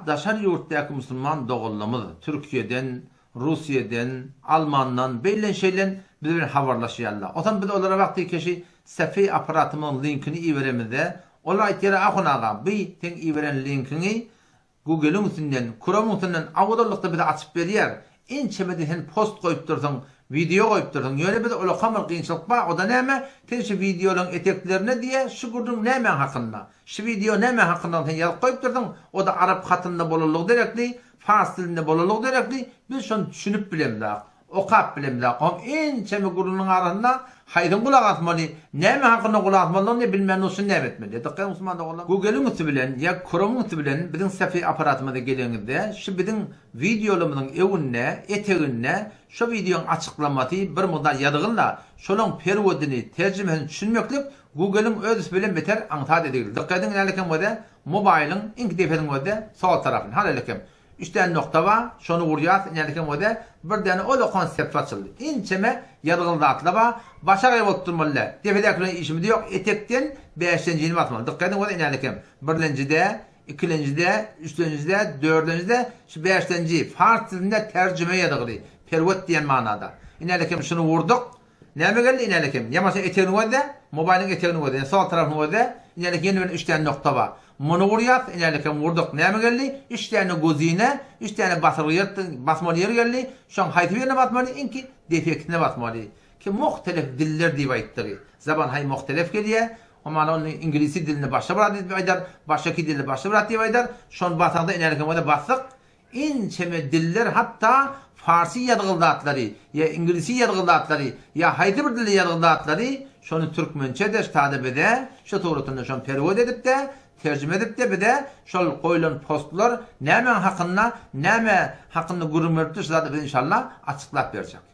Daşary ýurtdaky musulman doganlarymyz Türkiýeden, Russiýaden, Almandan, beýlen-şeýlen biz bilen habarlaşýarlar. Onsoň biz olara wagty keşi Sefey apparatymyzyň linkini iberemizde, olar aýtýarlar, Ahun aga, bi seň iberen linkiňi Google-iň üstünden, Chrome-yň üstünden awazalykda bize açyp berýär. Ençemede sen post goýupdyrsyň, wideo goýupdyrsyň. Ýöne biz olakam bir kynçylyk bar, o-da näme, sen şu wideolaryň eteklerine diýýär, şu gürrüň nämäň hakynda? Şu wideo näme hakynda sen ýazyp goýupdyrsyň, o-da arap hatynda bolanlygy derekli, fars dilinde bolanlygy derekli, biz şony düşünip bilemzok, okap bilemzok. Oňam ençeme gürrüňiň arasynda haýsyň gulak asmaly, näme hakynda gulak asmalydygyny bilmän durşuny näme etmeli? Dykgat musulman doganlar! Google-iň üsti bilen ýa Chrome-yň üsti bilen biziň Safari apparatymyza geleňizde, şu biziň wideolarymyzyň öňünde, eteginde şo wideoň açyklamasy bir mugdar ýazgyl-da, şolaň perwodini, terjimesini düşünmeklik Google-iň öz üsti bilen beter aňsat edildi. Dykgat ediň nälekem gözde mobaýlyň iňki depesiniň gözde sol tarapyny hal elekem üç däne nokta bar şony urýas nälekem gözde bir däne ol okan sepsi açyldy. Inçeme ýazgyly zatlar bar başagaý bolup durmaly däl. Depedäki bilen işimiz ýok etekden bäşlenjini basmaly. Dykgat ediň gözde nälekem birlenjide ikilenjide üçlenjide dördlenjide şu bäşlenji fars dilinde terjime ýazgyly perwot diýen manada. Inälekem şuny urduk Näme geldi inälekem? Ýa bolmasa etegini gözle, mobaýlyň etegini gözle, ýa sol tarapyny gözle, inälekem ýene bir üç däne nokta bar. Muny urýas, inälekem urduk. Näme geldi? Üç däne guzine, üç däne basylgy ýer, basmaly ýer geldi. Şoň haýsy birine basmaly? Iňki defektine basmaly. Ki muhtelef diller diýip aýtdygy. Zaban haý muhtelef gelýä. O mana ony iňlisi dilinde başga bir zat diýip aýdar, başgaki dilde başga bir zat diýip aýdar. Şony basaňda inälekem gözle basdyk. Ençeme diller hatda farsy ýazgyly zatlary ýa iňlisi ýazgyly zatlary ýa haýsy bir dilde ýazgyly zatlary şony türkmençe-de ştada bize şu suratynda şony perewod edip-de terjime edip-de bize şol goýlan postlar nämäň hakynda näme hakynda gürrüň beripdir şu zady biz inşallah açyklap berjek.